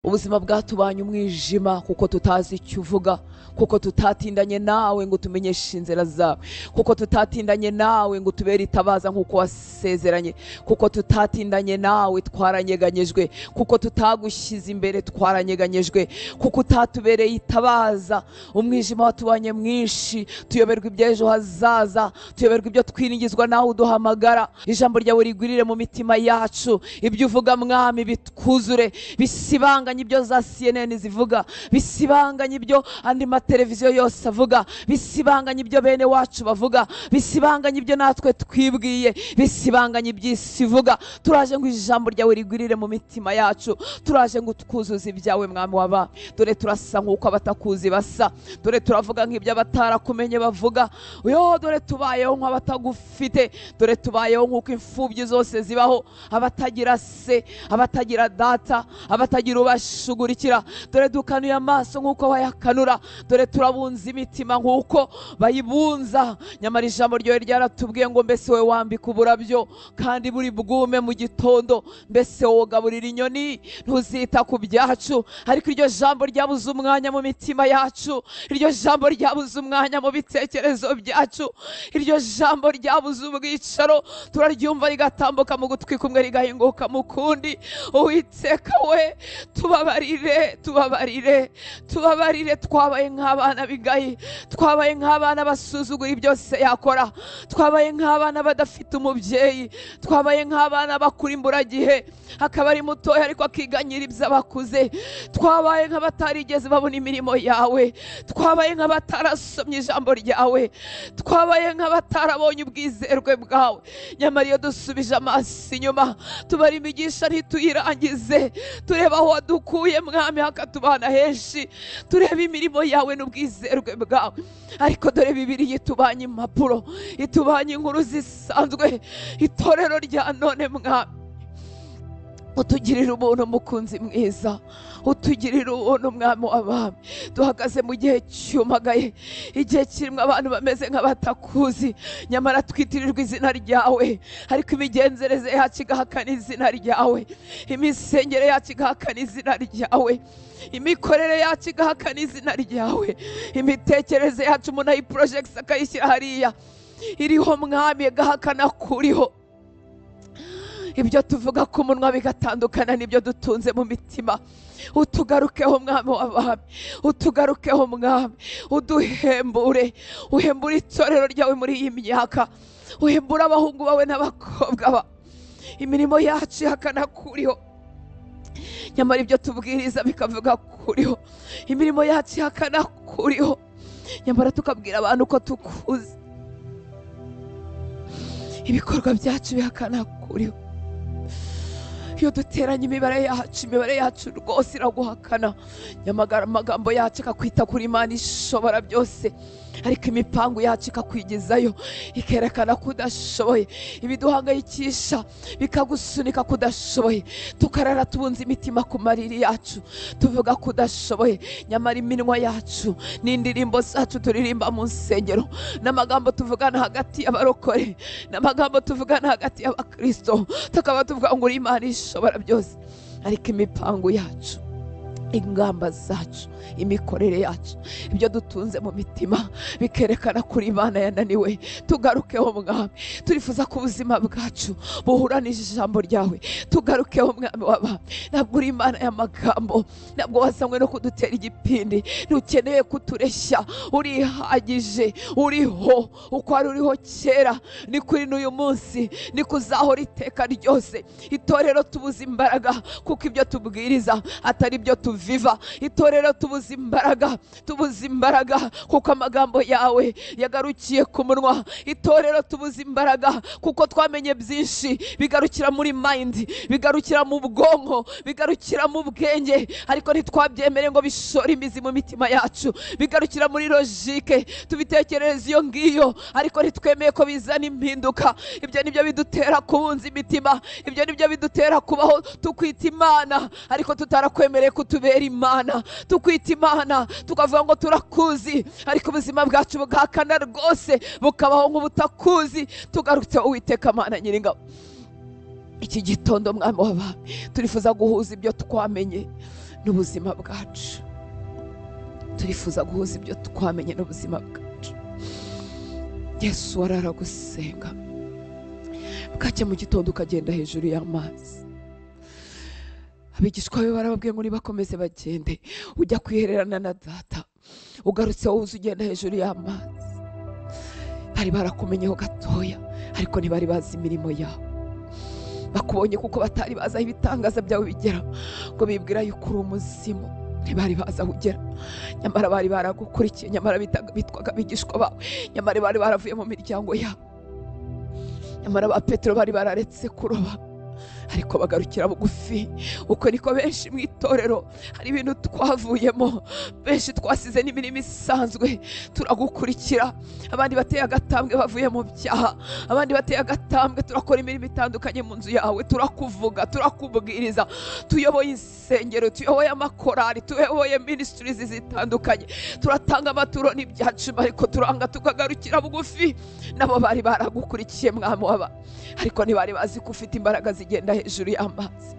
Ubuzima bwatubanye umwijima kuko tutazi icyo uvuga, kuko tutatindanye nawe ngo tumenyeshe inzira zawe, kuko tutatindanye nawe ngo tubere itabaza nk'uko wasezeranye, kuko tutatindanye nawe twaranyeganyejwe, kuko tutagushyize imbere twaranyeganyejwe, kuko utatubereye itabaza. Umwijima watubanye mwinshi, tuyoberwa iby'ejo hazaza, tuyoberwa ibyo twiringizwa nawe uduhamagara. Ijambo ryawe rigwirire mu mitima yacu, ibyo uvuga Mwami bitwuzure, bisibanganye ibyo za CNN zivuga, bisibanganye ibyo andi mateleviziyo yose avuga, bisibanganye ibyo bene wacu bavuga, bisibanganye ibyo natwe twibwiye, bisibanganye iby'isi ivuga. Turaje ngo ijambo ryawe rigwirire mu mitima yacu, turaje ngo utwuzuze ibyawe Mwami w'abami. Dore turasa nk'uko abatakuzi basa, dore turavuga nk'ibyo abatarakumenye bavuga, yo dore tubayeho nk'abatagufite, dore tubayeho nk'uko imfubyi zose zibaho, abatagira se, abatagira data, abatagira ubashugurikira. Dore dukanuye amaso nk'uko bayakanura, dore turabunza imitima nk'uko bayibunza. Nyamara ijambo ryawe ryaratubwiye ngo mbese wowe wambika uburabyo kandi buri bwume mu gitondo, mbese wowe ugaburira inyoni ntuzita ku byacu. Ariko iryo jambo ryabuze umwanya mu mitima yacu, iryo jambo ryabuze umwanya mu bitekerezo byacu, iryo jambo ryabuze ubwicaro, turaryumva rigatambuka mu gutwi kumwe rigahinguka mu kundi. Uwiteka we, tubabarire, tubabarire, tubabarire. Twabaye nk'abana bigayi, twabaye nk'abana basuzugura byose yakora, twabaye nk'abana badafite umubyeyi, twabaye nk'abana bakura imburagihe, akaba ari mutoya ariko akiganyira ibyo abakuze, twabaye nk'abatarigeze babona imirimo yawe, twabaye nk'abatarasomye ijambo ryawe, twabaye nk'abatarabonye ubwizerwe bwawe. Nyamara iyo dusubije amaso inyuma tubara imigisha ntituyirangize, tureba aho wadukuye Mwami hakatubana henshi, tureba imirimo yawe n'ubwizerwe bwawe. Ariko dore Bibiliya itubanye impapuro, itubanye inkuru zisanzwe. Itorero rya none Mwami, utugirira ubuntu mukunzi mwiza, utugirira ubuntu Mwami w'abami. Duhagaze mu gihe cyumagaye, igihe kirimo abantu bameze nk'abatakuzi, nyamara twitirirwa izina ryawe, ariko imigenzereze yacu igahakana izina ryawe, imisengere yacu igahakana izina ryawe, imikorere yacu igahakana izina ryawe, imitekerereze yacu umuntu ayiporojegisi akayishyira hariya iriho Mwami igahakana kuriho. Ibyo tuvuga ku munwa bigatandukana n'ibyo dutunze mu mitima. Utugarukeho Mwami w'abami, utugarukeho Mwami, uduhembure, uhembure itorero ryawe muri iyi myaka, uhembure abahungu bawe n'abakobwa bawe. Imirimo yacu ihakana kuriho, nyamara ibyo tubwiriza bikavuga kuriho. Imirimo yacu ihakana kuriho, nyamara tukabwira abantu ko tukuzi. Ibikorwa byacu bihakana kuriho. Iyo duteranye imibare yacu, imibare yacu rwose iraguhakana. Nyamara amagambo yacu akakwita kuri Imana ishobora byose, ariko imipangu yacu ikakwigezayo, ikerekana ko udashoboye. Ibiduhangayikisha bikagusunika ko udashoboye, tukarara tubunze imitima ku mariri yacu tuvuga ko udashoboye. Nyamara iminwa yacu n'indirimbo zacu turirimba mu nsengero, n'amagambo tuvugana hagati y'abarokore, n'amagambo tuvugana hagati y'abakristo, tukaba tuvuga ngo uri Imana ishobora byose. Ariko imipangu yacu, ingamba zacu, imikorere yacu, ibyo dutunze mu mitima bikerekana kuri Imana yananiwe. Tugarukeho Mwami, turifuza ko ubuzima bwacu buhuranije ijambo ryawe. Tugarukeho Mwami w'abami, ntabwo uri Imana y'amagambo, ntabwo wazanywe no kudutera igipindi, ntukeneye kutureshya, urihagije, uriho uko wari uriho kera, ni kuri n'uyu munsi, ni kuzahora iteka ryose. Itorero tubuze imbaraga kuko ibyo tubwiriza atari ibyo tuviva. Itorero tubuze imbaraga, tubuze imbaraga kuko amagambo yawe yagarukiye ku munwa. Itorero tubuze imbaraga kuko twamenye byinshi bigarukira muri mind, bigarukira mu bwonko, bigarukira mu bwenge, ariko ntitwabyemere ngo bishore imizi mu mitima yacu. Bigarukira muri logique, tubitekerereza iyo ngiyo, ariko ntitwemeye ko bizana impinduka. Ibyo nibyo bidutera kubunza imitima, ibyo nibyo bidutera kubaho tukwita Imana ariko tutarakwemereye kutubera Imana. Tukwita Imana tukavuga ngo turakuzi, ariko ubuzima bwacu bugahakana rwose, bukabaho nk'ubutakuzi. Tugarutse Uwiteka Mana Nyiringabo, iki gitondo Mwami w'abami, turifuza guhuza ibyo twamenye n'ubuzima bwacu. Turifuza guhuza ibyo twamenye n'ubuzima bwacu. Yesu wararagusenga bwacya mu gitondo ukagenda hejuru y'amazi. Abigishwa be barababwiye ngo nibakomeze bagende, ujya kwihererana na data, ugarutse wowe uza ugenda hejuru y'amazi. Bari barakumenyeho gatoya, ariko ntibari bazi imirimo yawe. Bakubonye kuko batari bazi aho ibitangaza byawe bigera, ngo bibwira yuko uri umuzimu. Ntibari bazi aho ugera, nyamara bari baragukurikiye, nyamara bitwaga abigishwa bawe, nyamara bari baravuye mu miryango yabo, nyamara ba Petero bari bararetse kuroba, ariko bagarukira bugufi. Uko niko benshi mu itorero hari ibintu twavuyemo, benshi twasize n'imirimo isanzwe turagukurikira, abandi bateye agatambwe bavuye mu byaha, abandi bateye agatambwe turakora imirimo itandukanye mu nzu yawe, turakuvuga, turakubwiriza, tuyoboye insengero, tuyoboye amakorali, tuyoboye ministries zitandukanye, turatanga amaturo n'ibyacu, ariko turanga tukagarukira bugufi. Nabo bari baragukurikiye mwami waba, ariko ntibari bazi ko ufite imbaraga zigenda hejuru y'amazi,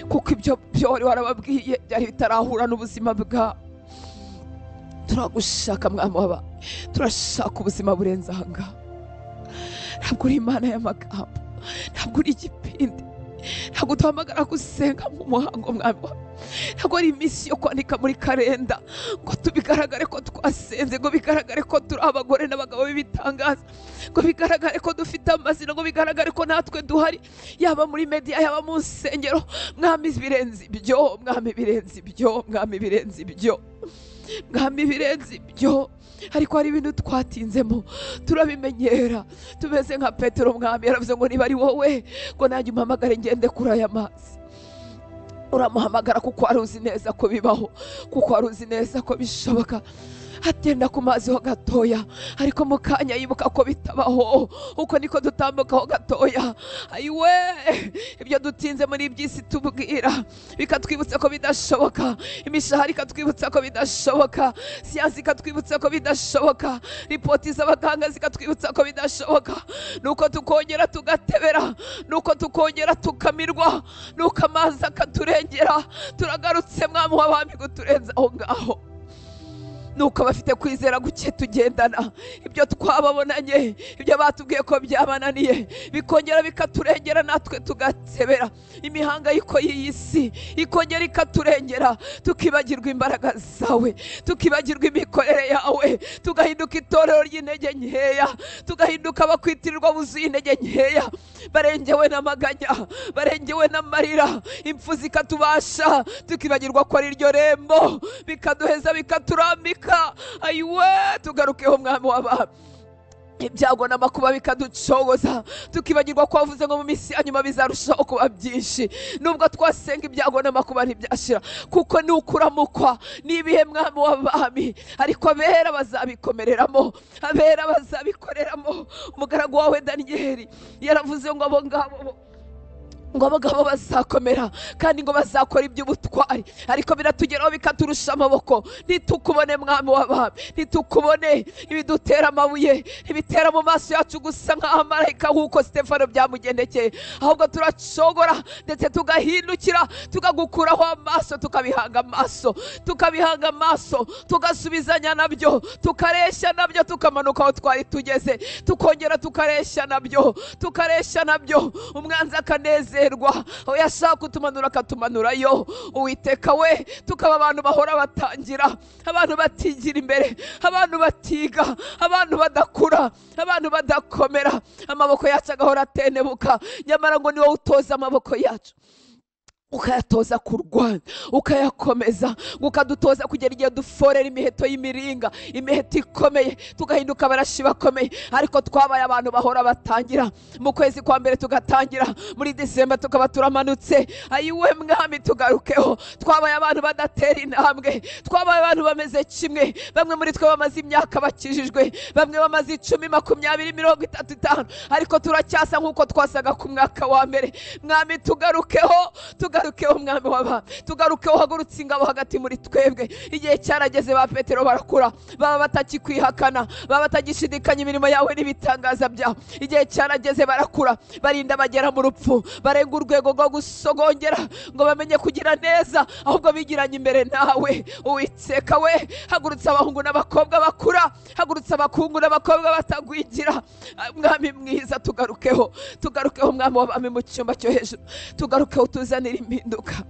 kuko ibyo byo wari warababwiye byari bitarahura n'ubuzima bwa. Turagushaka mwami waba, turashaka ubuzima burenze aha ngaha. Ntabwo uri Imana y'amagambo, ntabwo uri igipindi, ntabwo duhamagara gusenga mu muhango mwami waba, ntabwo ari iminsi yo kwandika muri kalenda ngo tubigaragare ko twasenze, ngo bigaragare ko turi abagore n'abagabo b'ibitangaza, ngo bigaragare ko dufite amazina, ngo bigaragare ko natwe duhari, yaba muri media, yaba mu nsengero. Mwami birenze ibyo, mwami birenze ibyo, mwami birenze ibyo, mwami birenze ibyo. Ariko hari ibintu twatinzemo turabimenyera, tumeze nka Petero. Mwami yaravuze ngo niba ari wowe, ngo nanjye umpamagare ngende kuri aya mazi. Uramuhamagara kuko wari uzi neza ko bibaho, kuko wari uzi neza ko bishoboka. Agenda ku mazi ho gatoya, ariko mu kanya yibuka ko bitabaho. Uko niko dutambukaho gatoya, ayiwe ibyo dutinze muri iby'isi tubwira bikatwibutsa ko bidashoboka, imishahara ikatwibutsa ko bidashoboka, siyansi ikatwibutsa ko bidashoboka, ripoti z'abaganga zikatwibutsa ko bidashoboka. Nuko tukongera tugatebera, nuko tukongera tukamirwa, nuko amazi akaturengera. Turagarutse mwami w'abami kuturenza aho ngaho. Nuko abafite kwizera guke tugendana, ibyo twababonanye, ibyo batubwiye ko byabananiye, bikongera bikaturengera, natwe tugatebera. Imihangayiko y'iyi si ikongera ikaturengera, tukibagirwa imbaraga zawe, tukibagirwa imikorere yawe, tugahinduka itorero ry'intege nkeya, tugahinduka abakwitirirwa buzuye intege nkeya, barengewe n'amaganya, barengewe n'amarira, impfu zikatubasha, tukibagirwa ko ari iryo rembo, bikaduheza bikaturambika. Ayiwe tugarukeho mwami w'abami. Ibyago n'amakuba bikaducogoza, tukibagirwa ko wavuze ngo mu minsi ya nyuma bizarushaho kuba byinshi. Nubwo twasenga ibyago n'amakuba ntibyashira, kuko ni ukuramukwa n'ibihe mwami w'abami. Ariko abera bazabikomereramo, abera bazabikoreramo. Umugaragu wawe Daniyeli yaravuze ngo abo ngabo, ngo abagabo bazakomera kandi ngo bazakora iby'ubutwari, ariko biratugeraho bikaturusha amaboko. Ntitukubone mwami w'abami, ntitukubone ibidutera amabuye, ibitera mu maso yacu gusa nk'abamarayika nk'uko Stefano byamugendekeye, ahubwo turacogora ndetse tugahindukira, tukagukuraho amaso, tukabihanga amaso, tukabihanga amaso, tugasubizanya nabyo, tukareshya nabyo, tukamanuka aho twari tugeze, tukongera tukareshya nabyo, tukareshya nabyo. Umwanzi akanezerwa, aho yashaka kutumanura akatumanurayo. Uwiteka we, tukaba abantu bahora batangira, abantu batigira imbere, abantu batiga, abantu badakura, abantu badakomera, amaboko yacu agahora atenebuka. Nyamara ngo ni wowe utoza amaboko yacu, ukayatoza kurwana, ukayakomeza, ukadutoza kugera igihe duforera imiheto y'imiringa, imiheto ikomeye, tugahinduka abarashi bakomeye. Ariko twabaye abantu bahora batangira, mu kwezi kwa mbere tugatangira, muri Disemba tukaba turamanutse. Ayiwe mwami tugarukeho. Twabaye abantu badatera intambwe, twabaye abantu bameze kimwe. Bamwe muri twe bamaze imyaka bakijijwe, bamwe bamaze 10, 20, 30, 50, ariko turacyasa nk'uko twasaga ku mwaka wa mbere. Mwami tugarukeho, tugarukeho. Tugarukeho mwami w'abami, tugarukeho uhagurutse ingabo hagati muri twebwe. Igihe cyarageze ba Petero barakura, baba batakikwihakana, baba batagishidikanya imirimo yawe n'ibitangaza byawe. Igihe cyarageze barakura, barinda bagera mu rupfu, barenga urwego rwo gusogongera ngo bamenye kugira neza, ahubwo bigiranye imbere nawe. Uwiteka we, hagurutse abahungu n'abakobwa bakura, hagurutse abakungu n'abakobwa batagwigira. Mwami mwiza, tugarukeho, tugarukeho mwami w'abami mu cyumba cyo hejuru, tugarukeho tuzanira impinduka.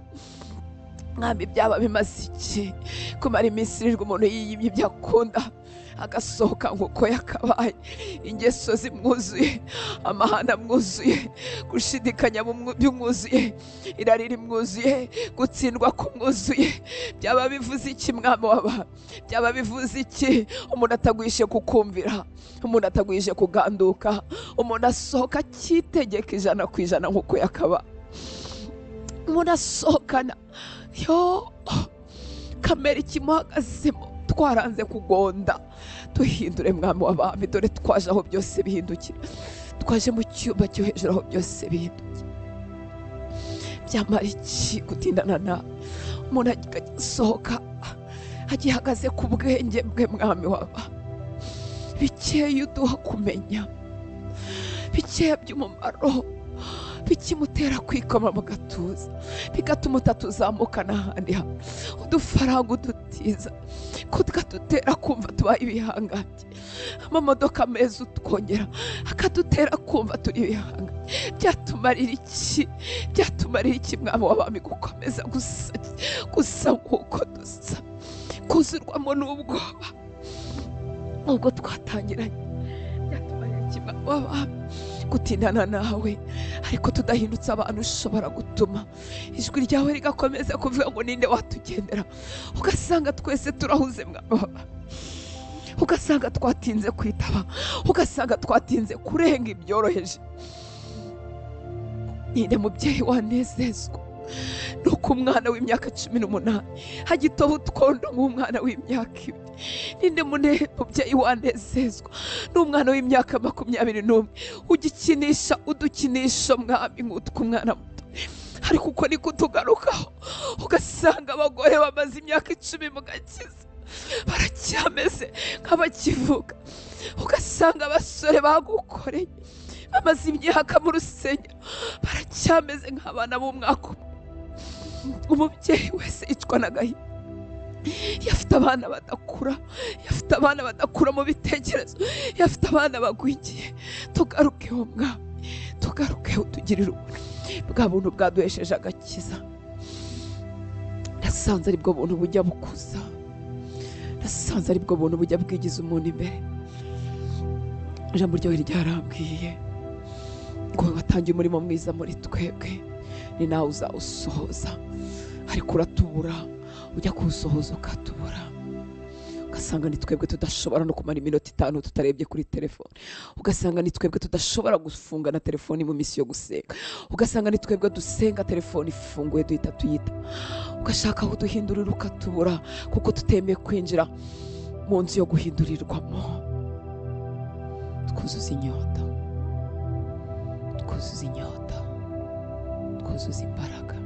Mwami, byaba bimaze iki kumara iminsi irindwi umuntu yiyimye ibyo akunda, agasohoka nk'uko yakabaye, ingeso zimwuzuye, amahana amwuzuye, gushidikanya bimwuzuye, irari rimwuzuye, gutsindwa kumwuzuye. Byaba bivuze iki mwami w'abami? Byaba bivuze iki umuntu atagwishe kukumvira, umuntu atagwishe kuganduka, umuntu asohoka akitegeka 100% nk'uko yakabaye, umuntu asohokana yo kamera ikimuhagazemo. Twaranze kugonda, duhindure mwami w'abami. Dore twaje aho byose bihindukira, twaje mu cyumba cyo hejuru aho byose bihindukira. Byamara iki gutindana nawe? Umuntu asohoka agihagaze ku bwenge bwe mwami w'abami. Bikeya uduha kumenya, bikeya by'umumaro, bikimutera kwikoma mu gatuza, bigatuma utatuzamuka n'ahandi hantu. Udufaranga udutiza kudutera kumva tubaye ibihangange, amamodoka meza utwongera akadutera kumva turi ibihangange. Byatumarira iki? Byatumarira iki mwami w'abami gukomeza gusa gusa nk'uko dusa, kuzurwamo n'ubwoba ubwo twatangiranye? Byatumarira iki mwami w'abami gutindana nawe ariko tudahindutse abantu? Ushobora gutuma ijwi ryawe rigakomeza kuvuga ngo ninde watugendera, ugasanga twese turahuze mwami w'abami, ugasanga twatinze kwitaba, ugasanga twatinze kurenga ibyoroheje. Ninde mubyeyi wanezezwa nuko umwana w'imyaka 18 agitoba utwondo nk'umwana w'imyaka 2? Ninde mubyeyi wanezezwa n'umwana w'imyaka 21 ugikinisha udukinisho mwami nk'utw'umwana muto? Ariko uko niko tugarukaho, ugasanga abagore bamaze imyaka 10 mu gakiza baracyameze nk'abakivuka, ugasanga abasore bagukoreye bamaze imyaka mu rusengero baracyameze nk'abana b'umwaka umwe. Umubyeyi wese yicwa n'agahinda yafite abana badakura, yafite abana badakura mu bitekerezo, yafite abana bagwingiye. Tugarukeho mwami, tugarukeho tugirire ubuntu bwa buntu bwaduhesheje agakiza. Nasanze aribwo buntu bujya bukuza, nasanze aribwo buntu bujya bwigiza umuntu imbere. Ijambo ryawe ryarambwiye ngo watangiye umurimo mwiza muri twebwe, ni nawe uzawusohoza. Ariko uratubura, ujya kuwusohoza ukatubura, ugasanga ni twebwe tudashobora no kumara iminota 5 tutarebye kuri telefone, ugasanga ni twebwe tudashobora gufunga na telefoni mu minsi yo gusenga, ugasanga ni twebwe dusenga telefoni ifunguye duhita tuyita, ugashaka aho duhindurira ukatubura, kuko tutemeye kwinjira mu nzu yo guhindurirwamo. Twuzuza inyota, twuzuza inyota, twuzuza imbaraga,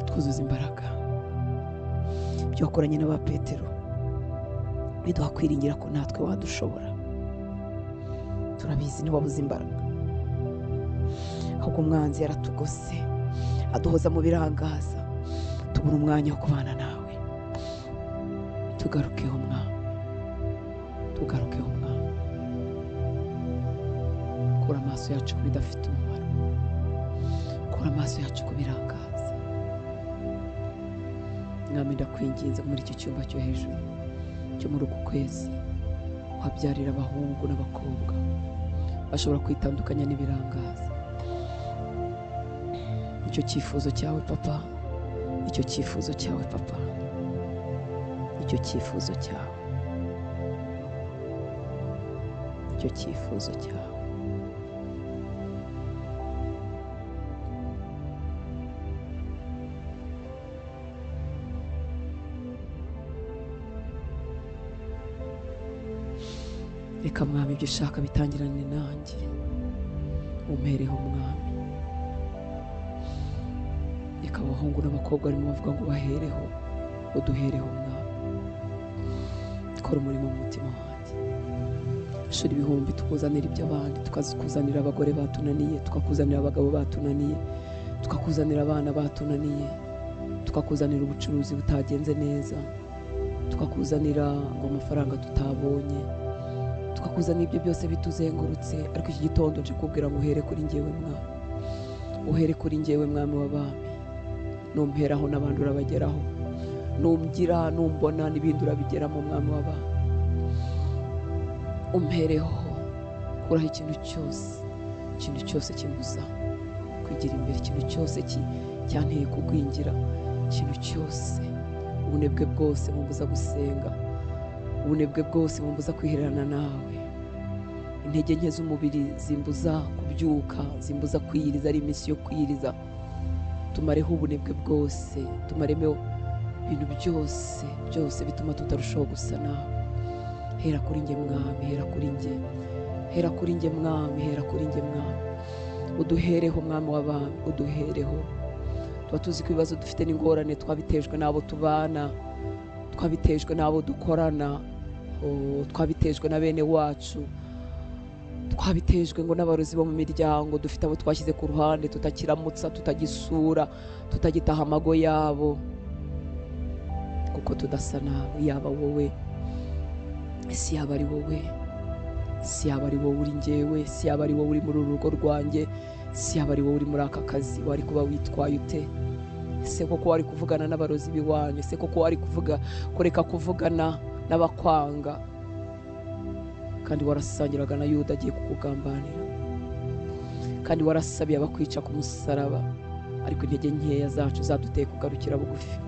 twuzuza imbaraga. Ibyo wakoranye n'aba Petero biduha kwiringira ko natwe wadushobora. Turabizi ntiwabuze imbaraga, ahubwo umwanzi yaratugose aduhoza mu birangaza, tubura umwanya wo kubana nawe. Tugarukeho mwami, tugarukeho mwami. Kura amaso yacu ku bidafite umumaro, kura amaso yacu ku birangaza. Mwami, ndakwinginze muri iki cyumba cyo hejuru cyo muri uku kwezi, wabyarira abahungu n'abakobwa bashobora kwitandukanya n'ibirangaza. Icyo cyifuzo cyawe papa, icyo cyifuzo cyawe papa, icyo cyifuzo cyawe, icyo cyifuzo cyawe. Reka mwami ibyo ushaka bitangirane nanjye, Umpereho Mwami. Reka abahungu n'abakobwa barimo bavuga ngo bahereho, uduhereho Mwami. Kora umurimo mu mutima wanjye. Inshuro ibihumbi tukuzanira iby'abandi, tukazikuzanira abagore batunaniye, tukakuzanira abagabo batunaniye, tukakuzanira abana batunaniye, tukakuzanira ubucuruzi butagenze neza, tukakuzanira ngo amafaranga tutabonye, tukakuzanira ibyo byose bituzengurutse. Ariko iki gitondo nje kubwira ngo uhere kuri njyewe Mwami, uhere kuri njyewe Mwami w'abami. Numperaho n'abandi urabageraho, numgira numbona n'ibindi urabigeramo Mwami w'abami. Umpereho, kuraho ikintu cyose, ikintu cyose kimbuza kwigira imbere, ikintu cyose cyanteye kugwingira, ikintu cyose, ubunebwe bwose bumbuza gusenga, ubunebwe bwose bumbuza kwihererana nawe, intege nke z'umubiri zimbuza kubyuka, zimbuza kwiyiriza, ari iminsi yo kwiyiriza. Tumareho ubunebwe bwose, tumaremo ibintu byose byose bituma tutarushaho gusa nawe. Hera kuri njye Mwami, hera kuri njye, hera kuri njye Mwami, hera kuri njye Mwami. Uduhereho Mwami w'abami, uduhereho. Tuba tuzi ko ibibazo dufite n'ingorane twabitejwe n'abo tubana, twabitejwe n'abo dukorana, twabitejwe na bene wacu, twabitejwe ngo n'abarozi bo mu miryango dufite abo twashyize ku ruhande, tutakiramutsa, tutagisura, tutagitaha amago yabo, kuko tudasa nawe. Yaba wowe, si yaba ari wowe, si yaba ari wowe uri njyewe, si yaba ari wowe uri muri uru rugo rwanjye, si yaba ari wowe uri muri aka kazi, wari kuba witwaye ute? Ese koko wari kuvugana n'abarozi b'iwanyu? Ese koko wari kuvuga kureka kuvugana n'abakwanga? Kandi warasangiraga na Yuda agiye kukugambanira, kandi warasabiye abakwica ku musaraba. Ariko intege nkeya zacu zaduteye kugarukira bugufi,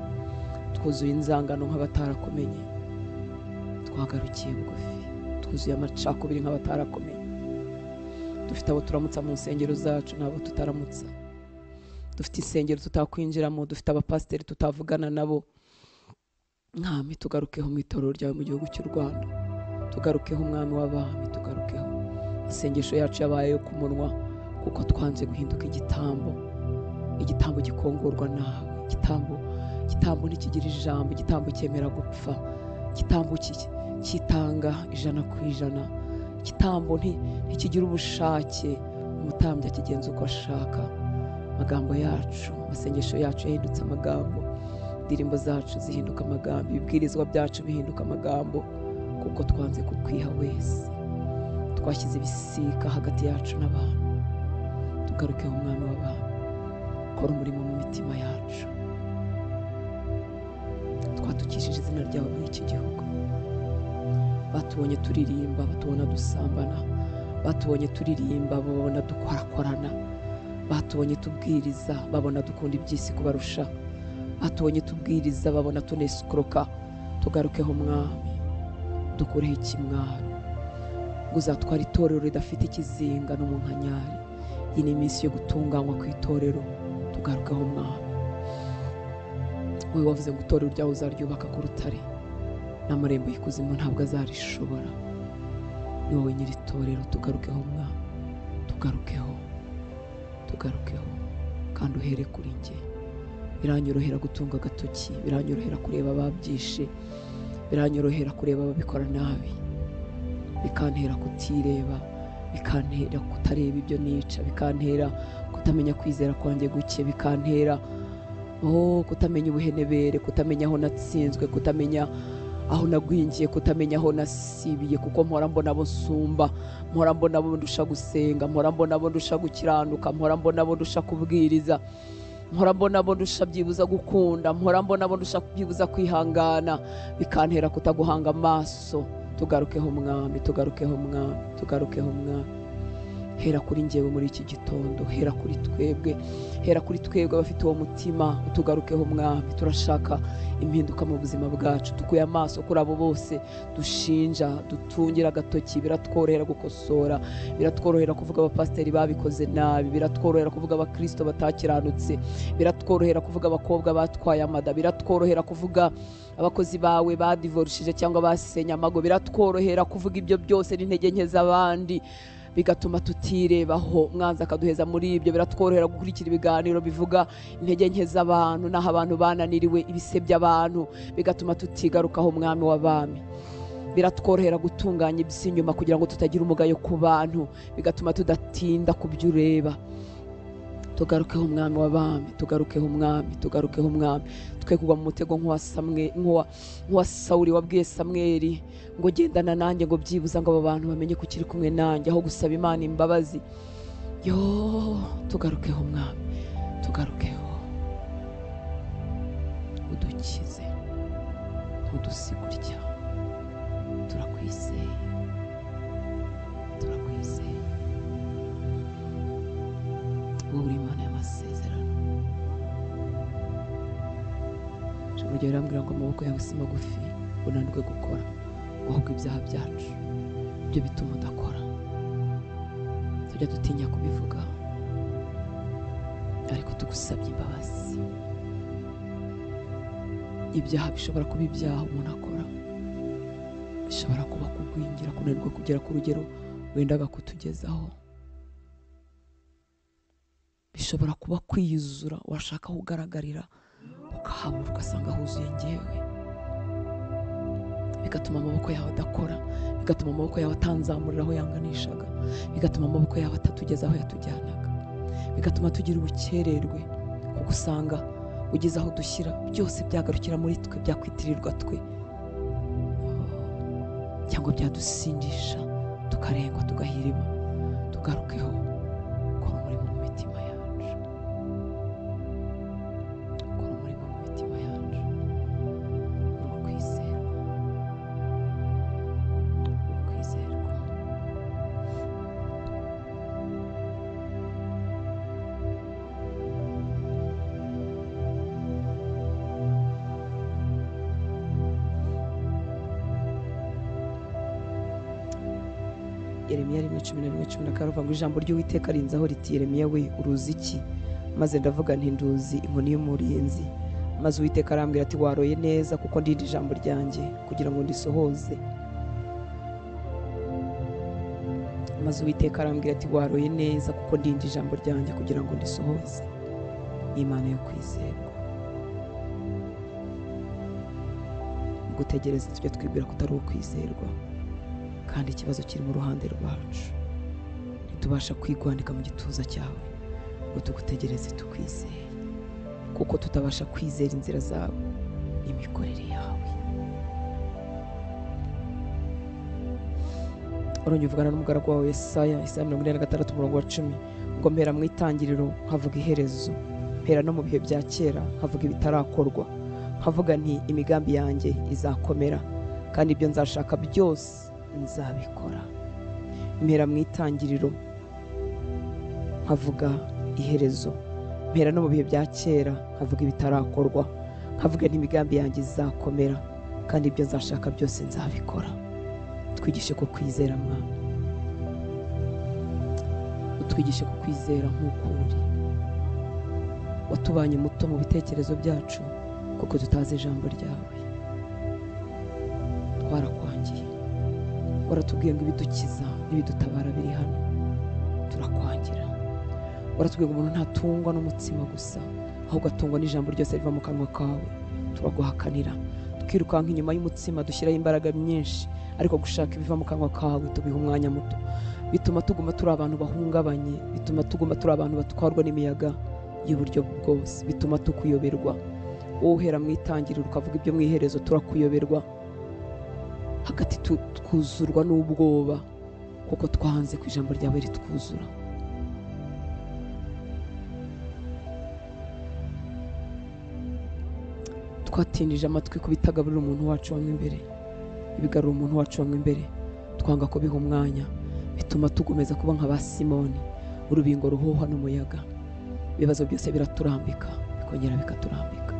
twuzuye inzangano nk'abatarakomenye, twagarukiye bugufi, twuzuye amacakubiri nk'abatarakomenye. Dufite abo turamutsa mu nsengero zacu n'abo tutaramutsa, dufite insengero tutakwinjiramo, dufite abapasiteri tutavugana nabo. Mwami, tugarukeho mu itorero ryawe mu gihugu cy'u Rwanda, tugarukeho Mwami w'abami, tugarukeho. Amasengesho yacu yabaye yo ku munwa, kuko twanze guhinduka igitambo, igitambo gikongorwa nawe, igitambo ntikigira ijambo, igitambo cyemera gupfa, igitambo cyitanga 100%, igitambo ntikigira ubushake, umutambyi akigenza uko ashaka. Amagambo yacu, amasengesho yacu yahindutse amagambo, indirimbo zacu zihinduka amagambo, ibibwirizwa byacu bihinduka amagambo, kuko twanze kukwiha wese. Twashyize ibisika hagati yacu n'abantu. Tugarukeho Mwami w'abami, kora umurimo mu mitima yacu. Twatukishije izina ryawe muri iki gihugu. Batubonye turirimba, batubona dusambana, batubonye turirimba, babona dukorakorana, batubonye tubwiriza, babona dukunda iby'isi kubarusha, batubonye tubwiriza, babona tunesikoroka. Tugarukeho Mwami, dukureho ikimwaro, ngo uzatwara itorero ridafite ikizinga no mu nkanyari. Iyi ni iminsi yo gutunganywa ku itorero. Tugarukeho Mwami. Wowe wavuze ngo itorero ryawe uzaryubaka ku rutare, n'amarembo y'ikuzimu ntabwo azarishobora. Ni wowe nyiri itorero. Tugarukeho Mwami, tugarukeho, tugarukeho, kandi uhere kuri njye. Biranyorohera gutunga agatoki, biranyorohera kureba ababyishe, biranyorohera kureba ababikora nabi, bikantera kutireba, bikantera kutareba ibyo nica, bikantera kutamenya kwizera kwanjye guke, bikantera kutamenya ubuhenebere, kutamenya aho natsinzwe, kutamenya aho nagwingiye, kutamenya aho nasibiye, kuko mpora mbona abo nsumba, mpora mbona abo ndusha gusenga, mpora mbona abo ndusha gukiranuka, mpora mbona abo ndusha kubwiriza, mpora mbona abo ndusha byibuza gukunda, mpora mbona abo ndusha byibuza kwihangana, bikantera kutaguhanga amaso. Tugarukeho Mwami, tugarukeho Mwami, tugarukeho Mwami. Hera kuri njyewe muri iki gitondo, hera kuri twebwe, hera kuri twebwe abafite uwo mutima. Utugarukeho Mwami, turashaka impinduka mu buzima bwacu. Dukuye amaso kuri abo bose dushinja, dutungira agatoki. Biratworohera gukosora, biratworohera kuvuga abapasiteri babikoze nabi, biratworohera kuvuga abakristo batakiranutse, biratworohera kuvuga abakobwa batwaye amada, biratworohera kuvuga abakozi bawe badivorushije cyangwa basenye amago, biratworohera kuvuga ibyo byose n'intege nke z'abandi. Bigatuma tutirebaho. Mwanza akaduheza muri ibyo. Biratworohera gukurikira ibiganiro bivuga intege nke z'abantu n'aho abantu bananiriwe, ibisebya abantu, bigatuma tutigarukaho Mwami w'abami. Biratworohera gutunganya iby'inyuma kugira ngo tutagira umugayo ku bantu, bigatuma tudatinda ku byo ureba. Tugarukeho Mwami w'abami, tugarukeho Mwami, tugarukeho Mwami. Twe kugwa mu mutego nk'uwa Sawuli wabwiye Samweli ngo gendana nanjye, ngo byibuza ngo abo bantu bamenye ko ukiri kumwe nanjye, aho gusaba Imana imbabazi. Yo, tugarukeho Mwami, tugarukeho, udukize, ntudusigurya. Turakwizeye, turakwizeye. Wowe uri Imana y'amasezerano. Ijambo ryawe rirambwira ngo amaboko yawe si magufi unanirwe gukora, ahubwo ibyaha byacu ibyo bituma udakora. Tujya dutinya kubivuga, ariko tugusabye imbabazi. Ibyaha bishobora kuba ibyaha umuntu akora, bishobora kuba kugwingira, kunanirwa kugera ku rugero wendaga kutugezaho, bishobora kuba kwiyuzura washaka aho ugaragarira ukahabura, ugasanga huzuye ngewe, bigatuma amaboko yawe adakora, bigatuma amaboko yawe atanzamurira aho yanganishaga, bigatuma amaboko yawe atatugeza aho yatujyanaga, bigatuma tugira ubukererwe, kuko usanga ugeze aho dushyira byose byagarukira muri twe, byakwitirirwa twe, cyangwa byadusindisha tukarengwa tugahirima. Tugarukeho, kora umurimo mu mitima yacu, kora umurimo mu mitima yacu. Uri kwizerwa, uri kwizerwa. Yeremiya 1:11-12 ngo ijambo ry'Uwiteka rinzaho riti, Yeremiya we, uruzi iki? Maze ndavuga nti nduzi inkoni y'umurinzi. Maze Uwiteka arambwira ati waroye neza, kuko ndinda ijambo ryanjye kugira ngo ndisohoze. Maze Uwiteka arambwira ati waroye neza, kuko ndinda ijambo ryanjye kugira ngo ndisohoze. Ni Imana yo kwizerwa. Gutegereza tujya twibwira ko utari ukwizerwa, kandi ikibazo kiri mu ruhande rwacu. Ntitubasha kwigwanika mu gituza cyawe ngo tugutegereze tukwizeye, kuko tutabasha kwizera inzira zawe n'imikorere yawe. Urongera uvugana n'umugaragu wawe Yesaya, Yesaya 46:10 ngo mpera mu itangiriro nkavuga iherezo, mpera no mu bihe bya kera nkavuga ibitarakorwa, nkavuga nti imigambi yanjye izakomera, kandi ibyo nzashaka byose nzabikora. Mpera mu itangiriro nkavuga iherezo, mpera no mu bihe bya kera nkavuga ibitarakorwa, nkavuga nti imigambi yanjye izakomera, kandi ibyo nzashaka byose nzabikora. Twigishe ko kwizera Mwami, utwigishe ko kwizera nk'uko uri. Watubanye muto mu bitekerezo byacu kuko tutazi ijambo ryawe. Twarakwangiye, waratubwiye ngo ibidukiza n'ibidutabara biri hano, turakwangira. Waratubwiye ngo umuntu ntatungwa n'umutsima gusa, ahubwo atungwa n'ijambo ryose riva mu kanwa kawe, turaguhakanira. Twirukanka inyuma y'umutsima dushyiraho imbaraga nyinshi, ariko gushaka ibiva mu kanwa kawe tubiha umwanya muto. Bituma tuguma turi abantu bahungabanye, bituma tuguma turi abantu batwarwa n'imiyaga y'uburyo bwose, bituma tukuyoberwa. Wowe uhera mu itangiriro ukavuga ibyo mu iherezo, turakuyoberwa. Hagati twuzurwa n'ubwoba kuko twanze ku ijambo ryawe ritwuzura. Twatindije amatwi ku bitagaburira umuntu wacu wamwe imbere, ibigarura umuntu wacu wamwe imbere, twanga kubiha umwanya, bituma tugomeza kuba nka ba Simoni, urubingo ruhuhwa n'umuyaga. Ibibazo byose biraturambika, bikongera bikaturambika,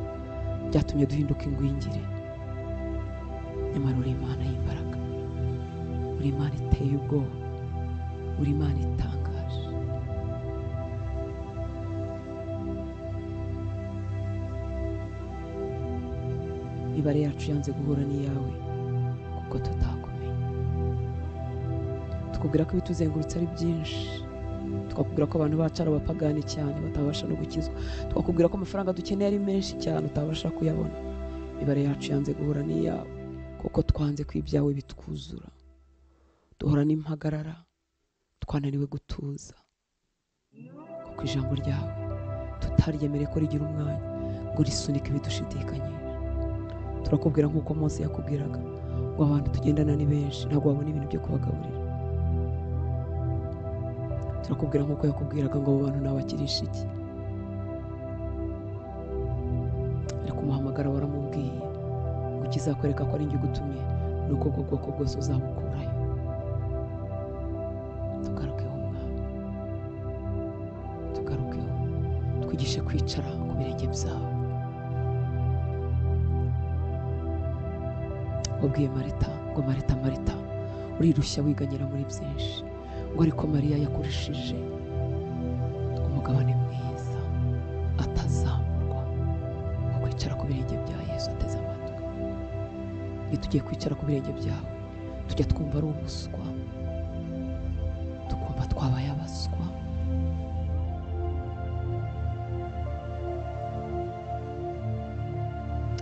byatumye duhinduka ingwingire. Nyamara uri Imana y'imbaraga, uri Imana iteye ubwoba, uri Imana itangaje. Imibare yacu yanze guhura n'iyawe kuko tutakumenya. Twakubwira ko ibituzengurutse ari byinshi, twakubwira ko abantu bacu ari abapagani cyane batabasha no gukizwa, twakubwira ko amafaranga dukeneye ari menshi cyane utabasha kuyabona. Imibare yacu yanze guhura n'iyawe kuko twanze ko ibyawe bitwuzura. Duhora n'impagarara, twananiwe gutuza kuko ijambo ryawe tutaryemere ko rigira umwanya ngo risunike ibidushidikanyije. Turakubwira nk'uko Mose yakubwiraga ngo abantu tugendana ni benshi, ntabwo wabona ibintu byo kubagaburira. Turakubwira nk'uko yakubwiraga ngo abo bantu nabakirisha iki, ariko umuhamagara waramubwiye ngo ikizakwereka ko ari njye ugutumye ni uko ubwo bwoko bwose uzabukurayo. Tugarukeho Mwami, tugarukeho, twigishe kwicara ku birenge byawe. Wabwiye Marita ngo Marita, Marita, urirushya wiganyira muri byinshi, ngo ariko Mariya yakurishije umugabane mwiza atazamurwa, wo kwicara ku birenge bya Yesu ateze amatwi. Iyo tugiye kwicara ku birenge byawe tujya twumva ari ubuswa, tukumva twabaye abaswa.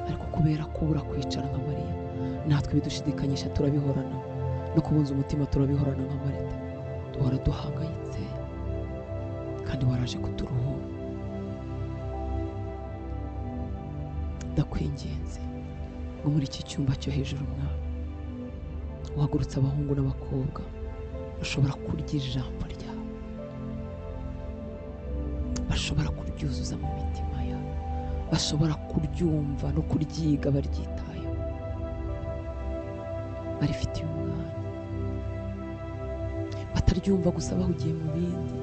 Ariko kubera kubura kwicara nka Mariya, natwe ibidushidikanyisha turabihorana, no kubunza umutima turabihorana nka Marita. Duhora duhangayitse kandi waraje kuturuhura. Ndakwinginze ngo muri iki cyumba cyo hejuru Mwami, uhagurutse abahungu n'abakobwa bashobora kurya ijambo ryawe, bashobora kuryuzuza mu mitima yabo, bashobora kuryumva no kuryiga baryitayeho, barifitiye umwanya, bataryumva gusa bahugiye mu bindi,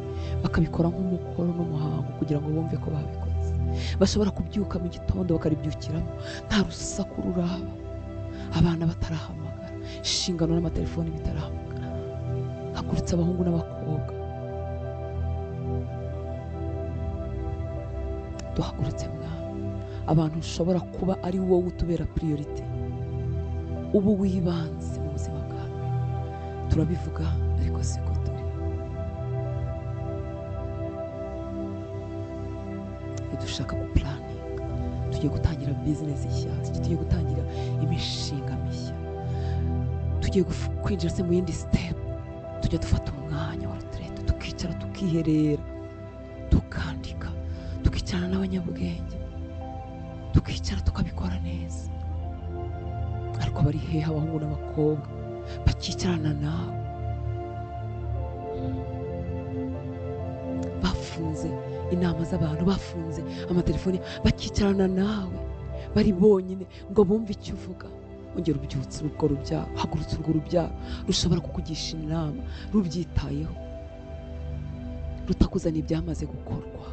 bakabikora nk'umukoro n'umuhango kugira ngo bumve ko babikoze. Bashobora kubyuka mu gitondo bakaribyukiramo nta rusaku ruraba, abana batarahamagara, inshingano n'amatelefoni bitarahamagara. Hagurutse abahungu n'abakobwa, duhagurutse Mwami, abantu ushobora kuba ari wowe utubera priorite, ubu wibanze mu buzima bwawe. Turabivuga ariko siko turi. Dushaka guplanninga, tugiye gutangira business nshya, tugiye gutangira imishinga mishya, tugiye kwinjira se mu yindi step. Tujya dufata umwanya wa retraite, tukicara tukiherera, tukandika, tukicarana n'abanyabwenge, tukicara tukabikora neza. Ariko bari hehe abahungu n'abakobwa bakicarana nawe, bafunze inama z'abantu, bafunze amatelefoni, bakicarana nawe bari bonyine ngo bumve icyo uvuga? Ongera ubyutse urwo rubyaro, hagurutse urwo rubyaro rushobora kukugisha inama rubyitayeho, rutakuzana ibyamaze gukorwa.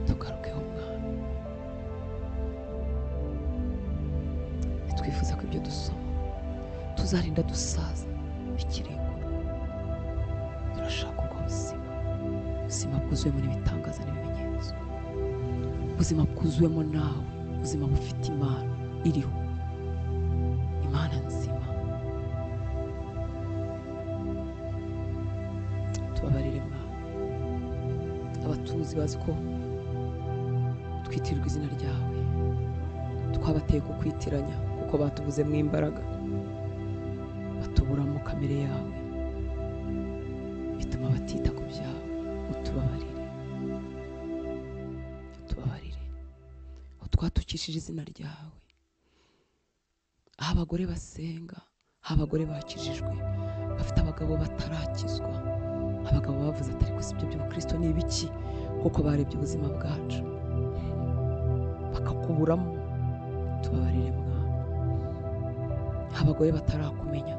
Tugarukeho Mwami, twifuza ko ibyo dusoma tuzarinda dusaza bikiri inkuru. Turashaka ubwo buzima, ubuzima bwuzuyemo n'ibitangaza n'ibimenyetso, ubuzima bwuzuyemo nawe, ubuzima bufite Imana iriho, Imana nzima. Tubabarire Mwami, abatuzi bazi ko twitirirwa izina ryawe, twabateye kukwitiranya kuko batubuzemo imbaraga, batuburamo kamere yawe, bituma batita ku byawe. Utubabarire, utubabarire aho twatukishije izina ryawe, aho abagore basenga, aho abagore bakijijwe bafite abagabo batarakizwa, abagabo bavuze atari gusa ibyo by'ubukristo ni ibiki, kuko barebye ubuzima bwacu bakakuburamo. Tubabarire Mwami, abagore batarakumenya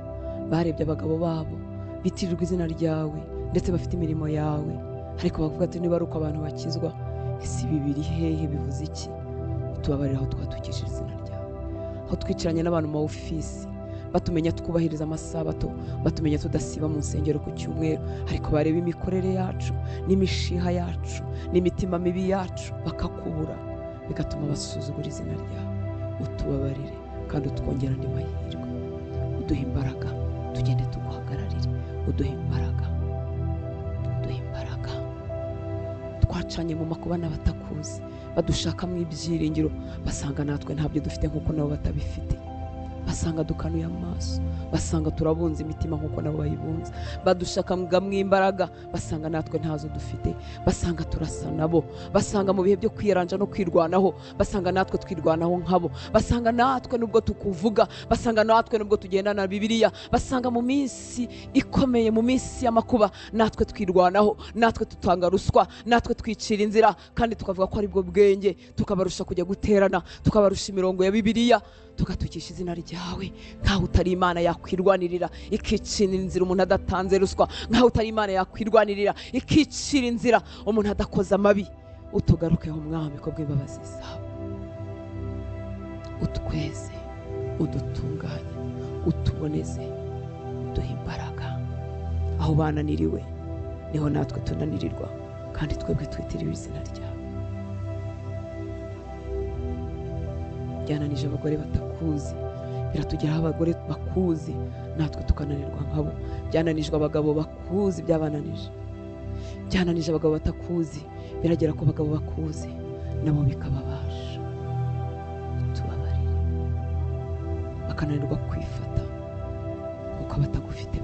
barebye abagabo babo bitirirwa izina ryawe ndetse bafite imirimo yawe, ariko bavuga ati niba ari uko abantu bakizwa, ese ibi biri hehe, bivuze iki? Utubabarire aho twatukishije izina ryawe, aho twicaranye n'abantu mu ofisi batumenya twubahiriza amasabato, batumenya tudasiba mu nsengero ku cyumweru, ariko bareba imikorere yacu n'imishiha yacu n'imitima mibi yacu bakakubura, bigatuma basuzugura izina ryawe. Utubabarire kandi utwongera andi mahirwe, uduha imbaraga Tugende tuguhagararire, uduhe imbaraga, uduhe imbaraga. Twacanye mu makuba n'abatakuzi, badushakamo ibyiringiro, basanga natwe ntabyo dufite nk'uko nabo batabifite. Basanga dukanuye amaso, basanga turabunze imitima nk'uko nabo bayibunze. Badushakamo imbaraga, basanga natwe ntazo dufite, basanga turasa nabo. Basanga mu bihe byo kwiranja no kwirwanaho, basanga natwe twirwanaho nkabo. Basanga natwe nubwo tukuvuga, basanga natwe nubwo tugendana na Bibiliya, basanga mu minsi ikomeye, mu minsi y'amakuba, natwe twirwanaho, natwe tutanga ruswa, natwe twicira inzira, kandi tukavuga ko aribwo bwenge, tukabarusha kujya guterana, tukabarusha imirongo ya Bibiliya, tugatukisha izina ryawe. Nkaho utari Imana yakwirwanirira ikicira inzira umuntu adatanze ruswa, nkaho utari Imana yakwirwanirira ikicira inzira umuntu adakoze amabi. Utugarukeho Mwami ko bw'imbabazi zawe, utweze, udutunganye, utuboneze, uduhe imbaraga. Aho bananiriwe niho natwe tunanirirwa, kandi twebwe twitiriwe izina ryawe. Byananije abagore batakuzi, biratugeraho abagore bakuzi, natwe tukananirwa nkabo. Byananijwe abagabo bakuzi, byabananije. Byananije abagabo batakuzi, biragera ku bagabo bakuzi nabo bikababasha. Utubabarire, bakananirwa kwifata kuko batagufite.